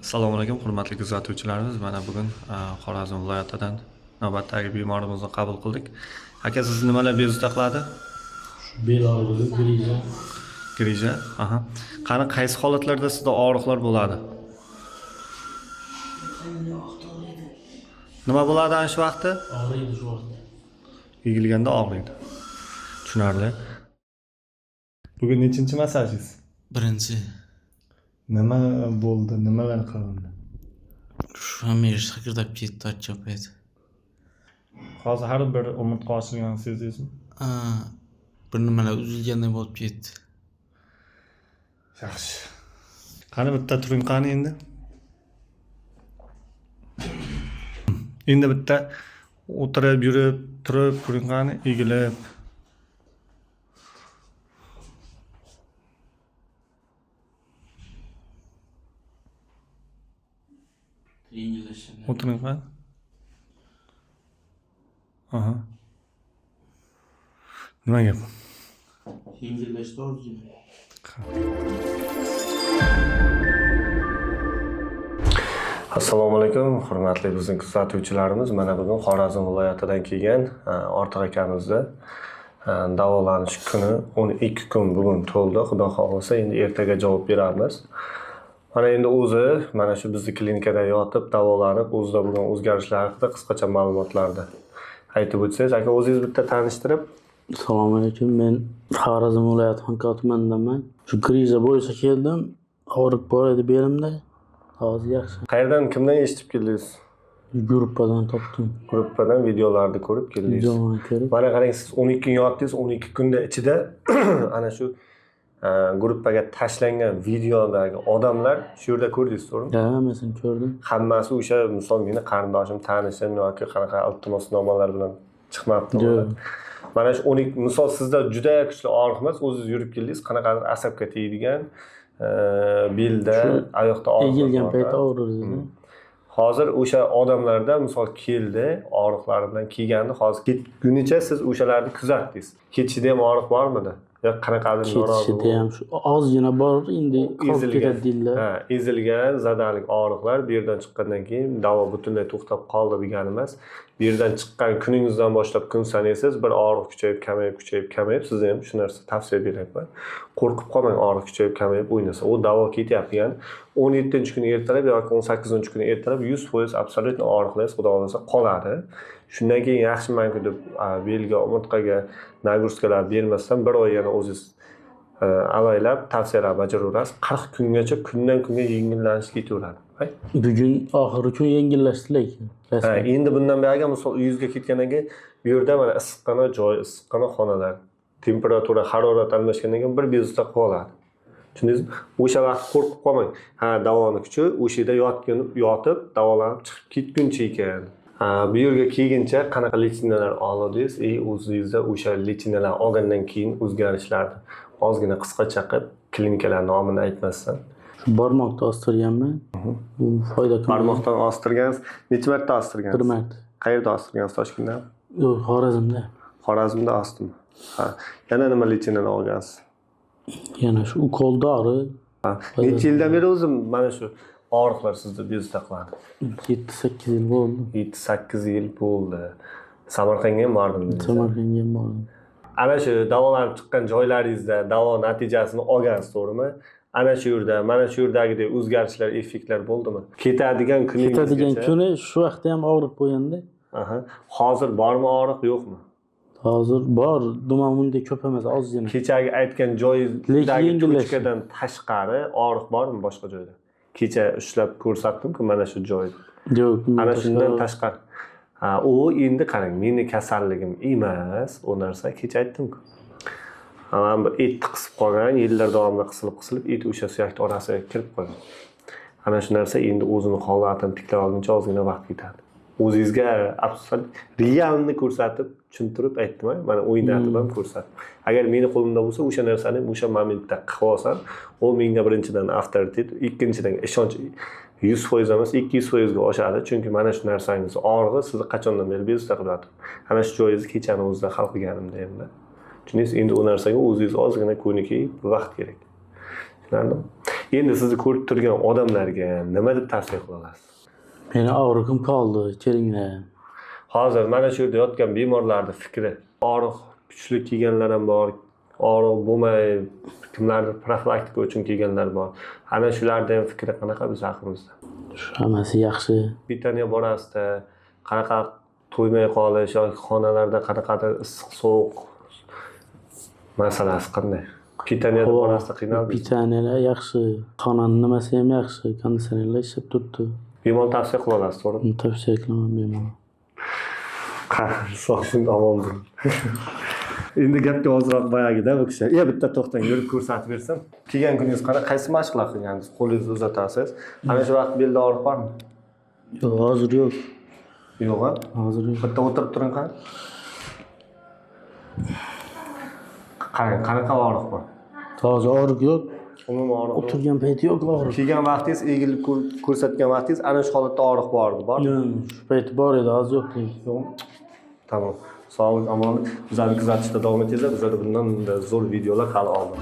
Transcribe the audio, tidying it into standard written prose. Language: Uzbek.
Assalomu alaykum, hurmatli kuzatuvchilarimiz. Mana bugun Xorazm viloyatidan navbatdagi bemorimizni qabul qildik. Aka, sizni nimalar bezovta qiladi? Bel og'rig'i, grija. Grija. Aha. Qani, qaysi holatlarda sizda og'riqlar bo'ladi? Nima bo'ladi ana shu vaqtda? Og'riydi shu vaqtda. Egilganda og'riydi. Tushunarli. Bugun nechinchi massajingiz? Birinchi. Nima bo'ldi? Nimalar qilindi? Shu hamma yer shakirdab ketdi ochgan payt. Hozir har bir umurtqa ochilganini sezdingizmi? Ha, bir nimalar uzilganday bo'lib ketdi. Yaxshi. Qani, bitta turing, qani endi. Endi bitta o'tirib, yurib, turib ko'ring qani, egilib. Yengillashgan. O'tiring qani. Aha. Nima gap? Yengillashdi ozgina. Assalomu alaykum, hurmatli bizning kuzatuvchilarimiz. Mana bugun Xorazm viloyatidan kelgan Ortiq akamizni davolanish kuni 12 kun bugun to'ldi. Xudo xohlasa, endi ertaga javob beramiz. Mana endi o'zi mana shu bizni klinikada yotib davolanib, o'zida bo'lgan o'zgarishlar haqida qisqacha ma'lumotlarni aytib o'tsangiz, aka, o'zingiz bitta tanishtirib. Assalomu alaykum. Men Xorazm viloyati Xonqa tumanidanman. Shu grija bo'yicha keldim. Og'riq bor edi belimda. Hozir yaxshi. Qayerdan, kimdan eshitib keldingiz? Gruppadan topdim. Gruppadan videolarni ko'rib keldingiz. Videoni ko'rib. Mana qarang, siz 12 kun yotdingiz, 12 kunda ichida ana shu gruppaga tashlangan videodagi odamlar shu yerda ko'rdingiz, to'g'rimi? Ha, hammasini ko'rdim. Hammasi o'sha, misol, meni qarindoshim, tanishim yoki qanaqa iltimosnomalar bilan chiqmabdi. Yo'q. Ular. Mana shu 12, misol, sizda juda kuchli og'riq emas, o'zingiz yurib keldingiz, qanaqadir asabga tegadigan, belda, Shu oyoqda og'riq Egilgan bor, payt ha? og'rirdi. Hozir o'sha odamlarda, misol, keldi, og'riqlari bilan kelgandi, hozir ketgunicha siz o'shalarni kuzatdingiz. Ketishida ham og'riq bormidi? Yo qanaqadir norozi Ketishida ham shu ozgina bor, endi qolib ezilgan. ketadi deydilar. Ha, ezilgan, zadalik og'riqlar bu yerdan chiqqandan keyin davo butunlay to'xtab qoldi degani emas. Bu yerdan chiqqan kuningizdan boshlab kun sanaysiz, bir og'riq kuchayib, kamayib, kuchayib, kamayib, sizga ham shu narsa tavsiya beryapman. Qo'rqib qolmang, og'riq kuchayib, kamayib o'ynasa. U davo ketyapti, ya'ni 17-kuni ertalab yoki 18-kuni ertalab 100% absolyut og'riqlaringiz, xudo xohlasa, qoladi. Shundan keyin yaxshimanku deb belga, umurtqaga nagruzkalar bermasdan bir oy yana o'zingiz avaylab tavsiyalar bajaraverasiz. 40 kungacha kundan kunga yengillanish ketaveradi. Hay? Bugun oxirgi kun yengillashdi lekin. Ha, Rasman. endi bundan buyog'iga, misol, uyingizga ketgandan keyin bu yerda mana issiqqina joy, issiqqina xonalar, temperatura, harorat almashgandan keyin bir bezovta qilib oladi. Tushundingizmi? O'sha vaqt qo'rqib qolmang. Ha, davoni kuchi o'sha yerda yotgan, yotib davolanib chiqib ketguncha ekan. Ha, bu yerga kelguncha qanaqa lechinalar oldingiz и o'zingizda o'sha lechinalar olgandan keyin o'zgarishlarni ozgina qisqacha qilib, klinikalar nomini aytmasdan. Shu barmoqda ostirganman. Bu foyda qilmadi. Barmoqdan ostirgansiz. Necha marta ostirgansiz? Bir marta. Qayerda ostirgansiz? Toshkentda? Yo'q, Xorazmda. Xorazmda osdim. Ha. Yana nima lechinalar olgansiz? Yana shu ukol dori. Ha. Necha yildan beri o'zi mana shu og'riqlar sizni bezovta qiladi? 7-8 yil bo'ldi. 7-8 yil bo'ldi. Samarqandga ham bordim dedingiz. Samarqandga ham bordim. Ana shu davolanib chiqqan joylaringizda davo natijasini olgansiz, to'g'rimi? Ana shu yerda, mana shu yerdagidek o'zgarishlar, effektlar bo'ldimi? Ketadigan kuningizgacha. Ketadigan kuni shu vaqtda ham og'riq bo'lganda. Aha. Hozir bormi og'riq, yo'qmi? Hozir bor, duman bunday ko'p emas, ozgina. Kechagi aytgan joyingizdagi Lekin yengillashdi. tochkadan tashqari og'riq bormi boshqa joyda? Kecha ushlab ko'rsatdim-ku mana shu joy. Yo'q, bundan Ana shundan tashqari. tashqari. Ha, u endi qarang, meni kasalligim emas, u narsa kecha aytdim-ku. Ha, mana bu etni qisib qolgan, yillar davomida qisilib qisilib et o'sha suyakni orasiga kirib qolgan. Ana shu narsa endi o'zini holatini tiklab olguncha ozgina vaqt ketadi. O'zingizga absolyut realni ko'rsatib, tushuntirib aytdim, mana o'ynatib ham ko'rsatdim. Agar meni qo'limda bo'lsa, o'sha narsani o'sha momentda qilib olsam, u menga birinchidan avtoritet, ikkinchidan ishonch 100% emas, 200% ga oshadi. Chunki mana shu narsangiz og'rig'i sizni qachondan beri bezovta qilyapti. Ana shu joyingizni kechani o'zida hal qilganimda endi. Tushundingiz? Endi u narsaga o'zingiz ozgina ko'nikib vaqt kerak. Tushunarlimi? Endi sizni ko'rib turgan odamlarga nima deb tavsiya qila olasiz? Meni og'riqim qoldi, kelinglar. Hozir mana shu yerda yotgan bemorlarni fikri, og'riq kuchli kelganlar ham bor, og'riq bo'lmay kimlardir profilaktika uchun kelganlar bor. Ana shularni ham fikri qanaqa biz haqimizda? Shu hammasi yaxshi. Питание borasida qanaqa to'ymay qolish yoki xonalarda qanaqadir issiq sovuq masalasi qanday? Питание borasida qiynaldingiz? Питание lar yaxshi. Xonani nimasi ham yaxshi. Konditsionerlar ishlab turibdi. Bemalol tavsiya qila olasiz, to'g'rimi? Tavsiya qilaman bemalol. Sog'sin, omon bo'ling. Endi gapga ozroq boyagida bu kishi. Bitta to'xtang, yurib ko'rsatib bersam. Kelgan kuningiz qanaqa, qaysi mashqlar qilgansiz? Qo'lingizni uzatasiz. Ana shu vaqt belda og'riq bormi? Yo'q, hozir yo'q. Yo'q, a? Hozir yo'q. Bitta o'tirib turing, qani. Qarang, qanaqa og'riq bor? Hozir og'riq yo'q. Umuman og'riq yo'q. O'tirgan payti yo'q og'riq. Kelgan vaqtingiz, egilib ko'rsatgan vaqtingiz ana shu holatda og'riq bor edi, bormi? Yo'q, shu payti bor edi, hozir yo'q. Yo'qmi? Tamom. Sog'lik, omonlik. Bizlarni kuzatishda davom etinglar. Bizlarda bundan zo'r videolar hali oldin.